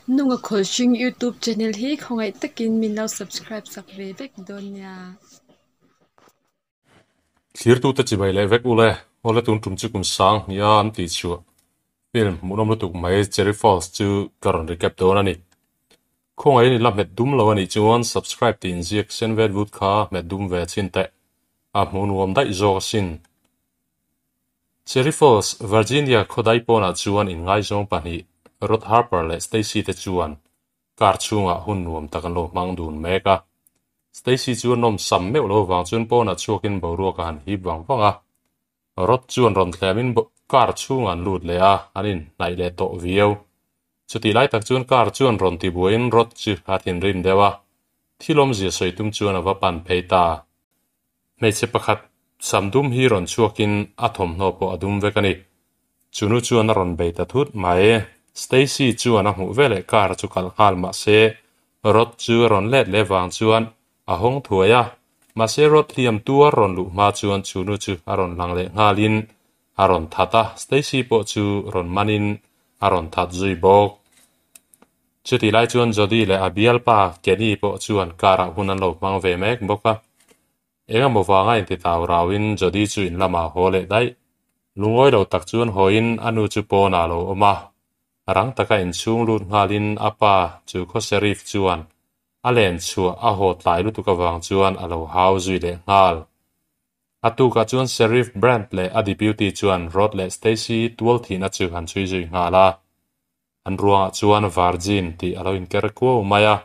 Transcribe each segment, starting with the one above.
Nunga Khawlhring YouTube channel hi khawngaih takin min lo subscribe sak ve vek dawn nia. Thlirtute chibai leh vek ule, awle tun tum chu kum sang hnih a an tih chhuah film hmuhnawm lutuk mai Cherry Falls chu ka rawn recap dawn a ni. Khawngaihin i la hmet dum lo a nih chuan subscribe tih inziak sen vet vut kha hmet dum ve chhin teh, a hmuh nuam daih zawk asin. Cherry Falls, Virginia khawdai pawnah chuan inngaizawng pahnih Rod Harper leh Stacy te chuan car chhungah hun nuam tak an lo hmang dun mek a. Stacy chu a nawm sam meuh lo vang chuan pawnah chhuakin boruak a han hip vang vang a. Rod chuan rawn thlemin car chhungah an lut leh a, an inhnaih leh tawh viau. Chutih lai tak chuan car chuan rawn tibuaiin Rod chu a thinrim deuh a, thil awmzia sawi tum chuan a va pan phei ta. Hmeichhe pakhat sam dum hi rawn chhuakin a thawmhnaw pawh a dum vek a ni. Chunu chuan a rawn bei ta thut mai. Stacy chuan a hmuh veleh car chu kalh nghal mah se Rod chu a rawn let leh vang chuan a hawng thuai a. Mahse Rod hliam tuar rawn luh hma chuan chunu chu a rawn lang leh nghalin a rawn that a, Stacy pawh chu rawn manin a rawn that zui bawk. Chutih lai chuan Jody leh a bialpa Kenny pawh chuan car ah hun an lo hmang ve mek bawk a. Eng emaw vanga inti tau rauin Jody chu in lamah a haw leh daih. Lungawi lo tak chuan hawiin a nu chu pawnah a lo awm a. Rang taka inchhung lut nghalin a pa chu khaw Sheriff chuan a len chhuah a haw tlai lutuk avang chuan a lo hau zui leh nghal. A tukah chuan Sheriff Brand leh a deputy chuan Rod leh Stacy tual thihna chu an chhui zui nghal a. An ruangah chuan Virgin tih a lo inker kuau mai a.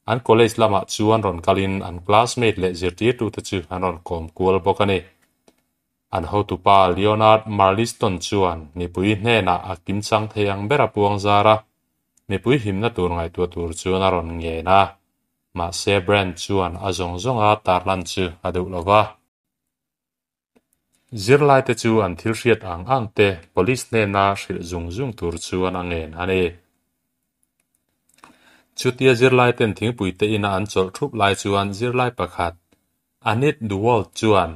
An college lamah chuan rawn kalin an classmate leh zirtirtute chu an rawn kawm kual bawk a ni. An hotupa Leonard Marliston chuan mipui hnenah a kimchang thei ang ber a puang zar a, mipui himna tur ngaihtuah tur chuan a rawn ngen a. Mahse Brand chuan a zawng zawnga tarlan chu a duh lo va. Zirlaite chu an thil hriat ang ang te police hnena hrilh zung zung tur chuan a ngen a ni. Chutia zirlaiten thingpuite ina an chawlh thup lai chuan zirlai pakhat, Anit Duwalt chuan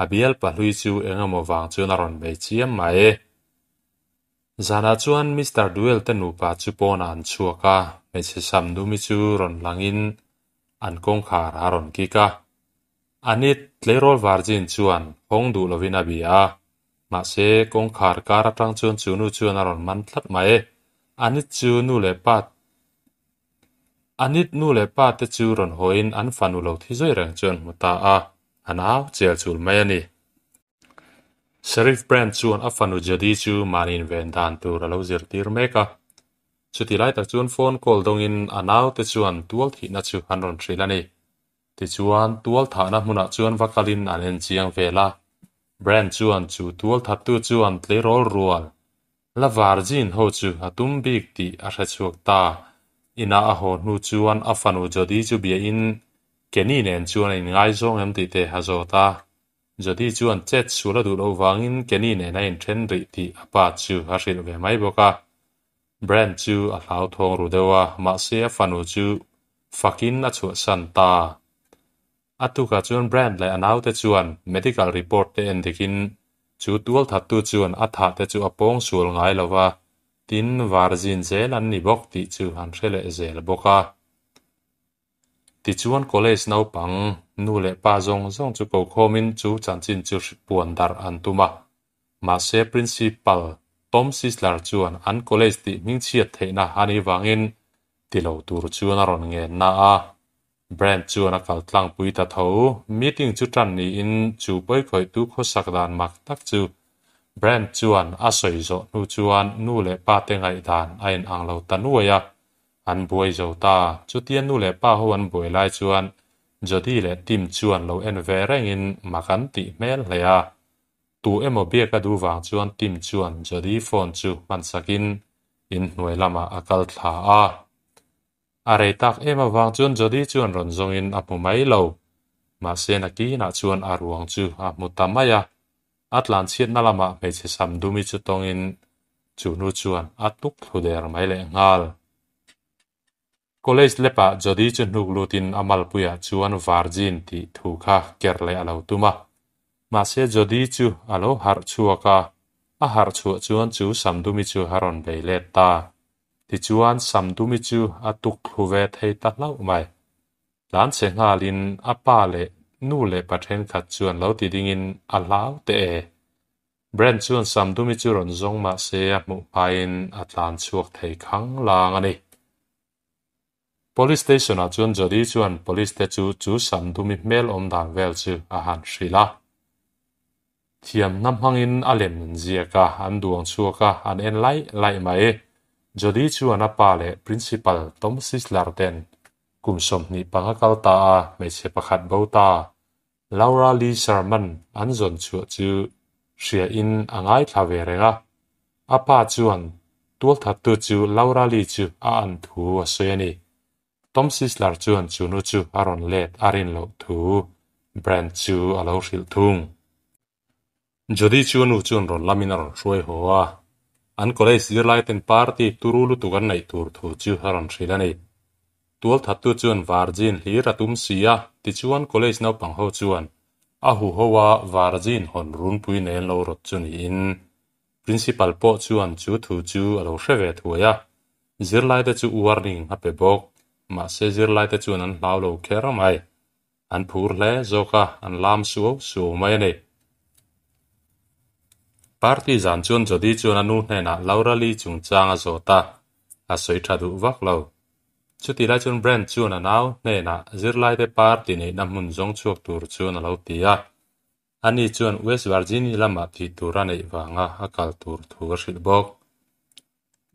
a bial pahlui chu engemaw vang chuan a rawn bei chiam mai. Zanah chuan Mister Duel te nupa chu pawnah an chhuak a, hmeichhe sam dumi chu rawn langin an kawngkhar a rawn kik a. Anit tleirawl virgin chuan hawng duh lovin a bia a, mahse kawngkhar kar atang chuan chu nu chuan a rawn man tlat mai. Anit chu nu leh pa Anit nu leh pa te chu rawn hawiin an fanu lo thi zui reng chuan hmu ta a, an au chial chul mai a ni. Sheriff Brand chuan a fanu Jody chu mahni inven dan tur a lo zirtir mek a. Chuti lai tak chuan phone call dawngin a naute chuan tual thihna chu an rawn hrilh a ni. Tichuan, tual thahna hmunah chuan va kalin an en chiang vel a. Brand chuan chu tual thattu chuan tleirawl rual la virgin ho chu a tum bik tih a hre chhuak ta. Inah a haw hnu chuan a fanu Jody chu biain Kenny nen chuan a inngaizawng em tih te a zawt a. Jody chuan chet sual a duh loh vangin Kenny nen a inthen rih tih a pa chu a hrilh ve mai bawk a. Brand chu a hlauthawng ru deuh a, mahse a fanu chu fakin a chhuahsan ta. A tukah chuan Brand leh a naute chuan medical report te en dikin chu tualthattu chuan a thah te chu a pawng sual ngai lo va, tin virgin zel an ni bawk tih chu an hre leh zel bawk a. Tichuan college naupang nu leh pa zawng zawng chu kokhawmin chu chanchin chu puan darh an tum a. Mahse Principal Tom Sisler chuan an college tih hmingchhiat theihna a nih vangin ti lo tur chuan a rawn ngen na a. Brand chuan a kal tlangpui ta tho. Meeting chu tan niin chu pawikhawihtu khawsak dan mak tak chu Brand chuan a sawi zawh hnu chuan nu leh pa te ngaihdan a inang lo ta nuai a, an buai zo ta. Chutia nu leh pa ho an buai lai chuan Jody leh Tim chuan lo en ve rengin mak an tih hmel hle a. Tu emaw biak a duh vang chuan Tim chuan Jody phone chu hmansakin inhnuai lamah a kal thla a. A rei tak em avang chuan Jody chuan rawn zawngin a hmu mai lo. Mahse nakinah chuan a ruang chu a hmu ta mai a. A tlanchhiatna lamah hmeichhe sam dumi chu tawngin chu hnu chuan a tuk thlu der mai leh nghal. College lepah Jody chu hnuk lutin a malpuiah chuan Virgin tih thu kha ker leh a lo tum a. Mahse Jody chu a lo harh chhuak a, a harh chhuah chuan chu Samdumi chu a rawn bei let ta. Tichuan Samdumi chu a tuk thlu ve thei ta hlauh mai. Tlan chhe nghalin a pa leh nu leh pa thenkhat chuan lo ti dingin a hlau teh e. Brent chuan Samdumi chu rawn zawng mah se a hmuh hmain a tlan chhuak thei khang lang a ni. Police station ah chuan Jody chuan police te chu chu Samdumi hmel awm dan vel chu a han hrilh a. Thiamna hmangin a lem an ziak a, an duang chhuak a, an en laih laih mai. Jody chuan a pa leh Principal Tom Sisler ten kum 25 kal ta a hmeichhe pakhat bo ta Laura Lee Sherman an zawn chhuah chu hria in a ngaithla ve reng a. A pa chuan tualthattu chu Laura Lee chu a an thu a sawi a ni. Tom Sisler chuan chu nu chu a rawn let a rin loh thu Brent chu a lo hrilh thung. Jody chu a nu chuan rawn lamin a rawn hruai haw a, an college zirlai ten party turu lutuk an neih tur thu chu a rawn hrilh a ni. Tualthattu chuan virgin hlir a tum si a, tichuan college naupang ho chuan a huho a virgin hawn runpui nen lo rawt chu niin Principal pawh chuan chu thu chu a lo hre ve thuai a, zirlaite chu warning a pe bawk. Mahse zirlaite chuan an hlau lo kher mai. An phur hle zawk a, an lam suau suau mai a ni. Party zan chuan Jody chuan a nu hnenah Laura Lee chungchang a zawt a, a sawi tha duh vak lo. Chutih lai chuan Brent chuan a nau hnenah zirlaite party neihna hmun zawng chhuak tur chuan a lo ti a. Ani chuan West Virginia lamah tih tur a neih vanga a kal tur thu a hrilh bawk.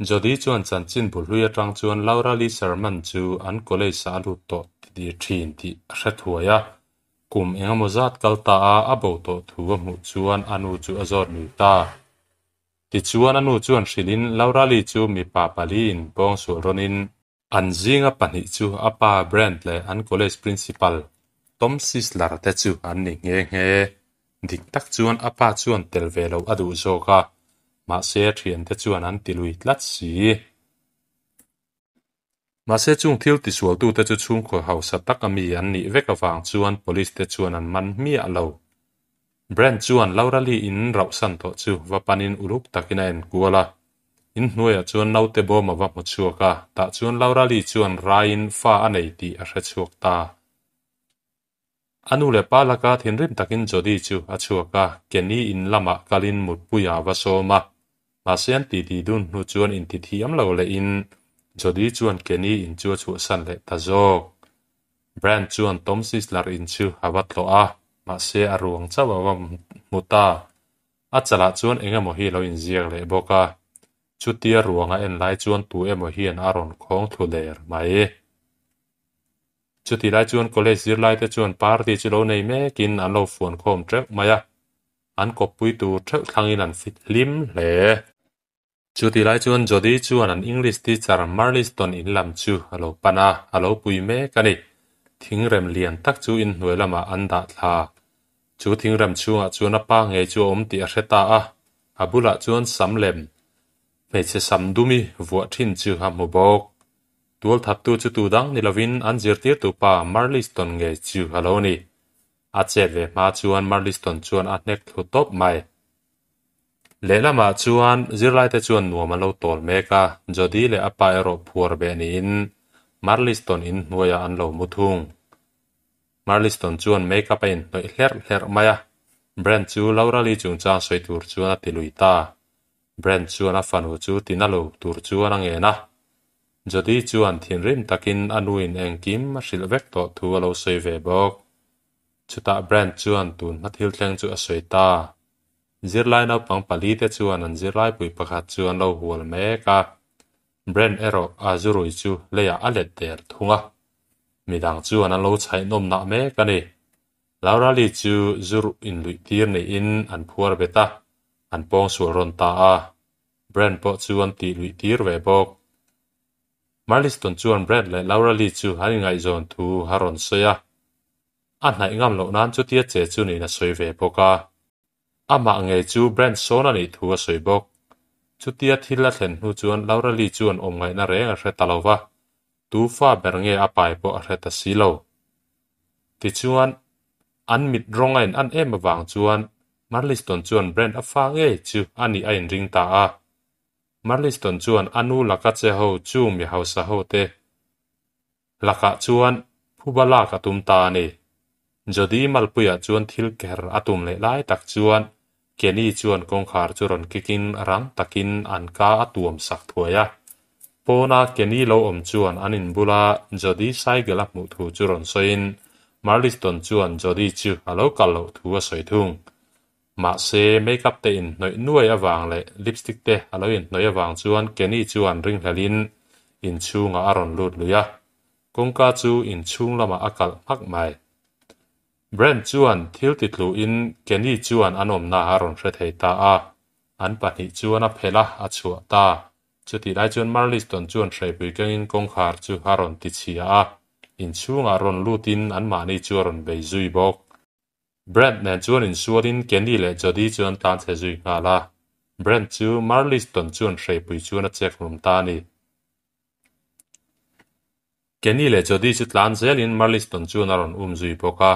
Jody chuan chanchin bulhlui atang chuan Laura Lee Sherman chu an college ah a lut tawh thin tih a hre thuai a. Kum engemaw zat kal ta a a bo tawh thu a hmuh chuan a nu chu a zawt lui ta. Tichuan a nu chuan hrilhin Laura Lee chu mipa paliin pawngsual rawnin An zinga pahnih chu a pa Brent leh an college principal Tom Sisler te chu an ni nghe nghe. Dik tak chuan a pa chuan tel ve loh a duh zawk a, mahse a thiante chuan an ti lui tlat si. Mahse chung thil tisualtute chu chhungkaw hausa tak ami an nih vek avang chuan police te chuan an man hmiah lo. Brent chuan Laura Lee in rauhsan tawh chu va panin uluk takin a enkual a. In hnuaiah chuan naute bawm a va hmu chhuak a, tah chuan Laura Lee chuan raiin fa a nei tih a hre chhuak ta. A nu leh pa laka thinrim takin Jody chu a chhuak a, Kenny in lamah kalin mutpuiah a va sawm a. Mahse an titi dun hnu chuan intithiam lo lehin Jody chuan Kenny in chu a chhuahsan leh ta zawk. Brand chuan Tom Sisler in chu a va tlawh a, mahse a ruang chauh a va hmu ta. A chalah chuan eng emaw hi a lo inziak leh bawk a. Chutia ruang a en lai chuan tu emaw hian a rawn khawng thlu der mai. Chutih lai chuan college zirlaite chuan party chu lo nei mekin an lo fuan khawm teuh mai a, an kawppui tur theuh thlangin an fit hlim hle. Chutih lai chuan Jody chuan an English teacher Marliston in lam chu a lo pan a, a lo pui mek a ni. Thingrem lian tak chu inhnuai lamah an dah thla. Chu thingrem chhungah chuan a pa ngei chu a awm tih a hre ta a, a bulah chuan sam lem, hmeichhe sam dumi vuah thin chu a hmu bawk. Tualthattu chu tu dang ni lovin an zirtirtu pa Marliston ngei chu a lo ni. A chet ve hma chuan Marliston chuan a hnek thlu tawp mai. Lehlamah chuan zirlaite chuan nuam an lo tawl mek a, Jody leh a pa erawh phuar beh niin Marliston in hnuaiah an lo mu thung. Marliston chuan make-up a inhnawih hlerh hlerh mai a, Brent chu Laura Lee chungchang sawi tur chuan a ti lui ta. Brent chuan a fanu chu tina lo tur chuan a ngen a. Jody chuan thinrim takin a nuin engkim a hrilh vek tawh thu a lo sawi ve bawk. Chutah Brent chuan tun hma thil thleng chu a sawi ta. Zirlai naupang pali te chuan an zirlaipui pakhat chu an lo hual mek a, Brent erawh a zurui chu leiah a let der thung a. Midang chuan an lo chhaihnawm nah mek a ni. Laura Lee chu zur inluih tir niin an phuar bet a, an pawngsual rawn ta a. Brent pawh chu an tih luih tir ve bawk. Marliston chuan Brent leh Laura Lee chu an inngaihzawn thu a rawn sawi a. A hnaih ngam loh nan chutia che chu niin a sawi ve bawk a. Amah ngei chu Brent sawn a nih thu a sawi bawk. Chutia thil a thlen hnu chuan Laura Lee chuan awm ngaihna reng a hre ta lo va, tu fa ber nge a pai pawh a hre ta si lo. Tichuan, an mit rawng a in an em avang chuan Marliston chuan Brent a fa ngei chu a nih a inring ta a. Marliston chuan a nu laka che ho chung mi hausa ho te lakah chuan phuba lak a tum ta a ni. Jodi malpuiah chuan thil ker a tum leh lai tak chuan Kenny chuan kawngkhar chu rawn kikin rang takin an ka a tuam sak thuai a. Pawna Kenny lo awm chuan an inbula Jodi cycle a hmuh thu chu rawn sawiin Marliston chuan Jodi chu a lo kal loh thu a sawi thung. Mahse, makeup te inhnawih nuai avang leh lipstick te a lo inhnawih avang chuan Kenny chuan ringhlelin inchhungah a rawn lut lui a, kawngka chu inchhung lamah a kalh hmak mai. Brent chuan thil ti tluin Kenny chuan an awmna a rawn hre thei ta a, an pahnih chuan a phelh a, a chhuah ta. Chutih lai chuan Marliston chuan hreipui kengin kawngkhar chu a rawn ti chhia a, inchhungah rawn lutin anmahni chu a rawn bei zui bawk. Brent nen chuan insualin Kenny leh Jody chu an tlan chhe zui nghal a, Brent chu Marliston chuan hreipui chuan a chek hlum ta a ni. Kenny leh Jody chu tlan zelin Marliston chuan a rawn um zui bawk a,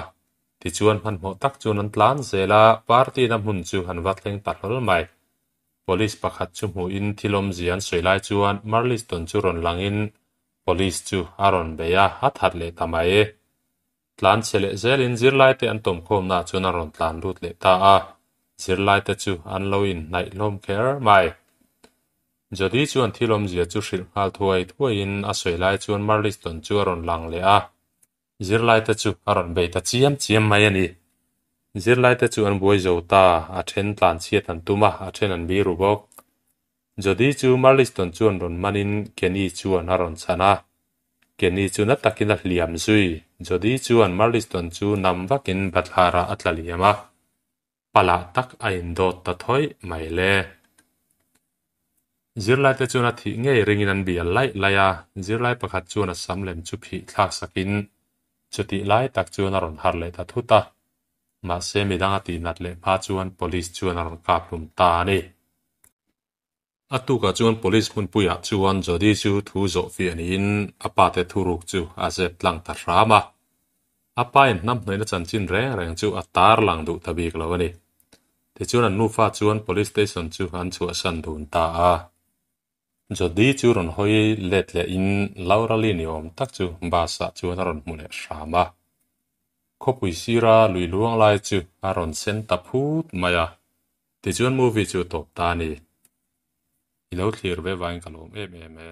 tichuan hmanhmawh tak chuan an tlan zel a, party na hmun chu an va thleng ta hlawl mai. Police pakhat chu hmuhin thil awmzia an sawi lai chuan Marliston chu rawn langin Police chu a rawn bei a, a that leh ta mai. Tlan chhe leh zelin zirlaite an tawmkhawmnaah chuan a rawn tlan lut leh ta a, zirlaite chu an lo inhnaih hlawm kher mai. Jody chuan thil awmzia chu hrilh nghal thuai thuaiin a sawi lai chuan Marliston chu a rawn lang leh a, zirlaite chu a rawn bei ta chiam chiam mai a ni. Zirlaite chu an buai zo ta, a then tlan chhiat an tum a, a then an biru bawk. Jody chu Marliston chuan rawn manin Kenny chuan a rawn chhan a, Kenny chu na takin a hliam zui. Jody chuan Marliston chu nam vakin bathlarah a tla liam a, palah tak a indawt ta thawih mai le. Zirlaite chuan a thih ngei ringin an bial laih laih a, zirlai pakhat chuan a sam lem chu phih thlak sakin chutih lai tak chuan a rawn harh leh ta thut a. Mahse midang a tihnat leh hma chuan police chuan a rawn kap hlum ta a ni. A tukah chuan police hmunpuiah chuan Jody chu thu zawh fiah niin a pate thuruk chu a zep tlang ta hram a. A pa in hnamhnawihna chanchin reng reng chu a tar lang duh ta bik lo a ni. Tichuan an nufa chuan police station chu an chhuahsan dun ta a. Jody chu rawn hawi let lehin Laura Lee ni awm tak chu bus ah chuan a rawn hmu leh hram a. Khawpui sira lui luang lai chu a rawn sen ta phut mai a. Tichuan movie chu a tawp ta a ni. I lo thlir ve vangin ka lawm em em e.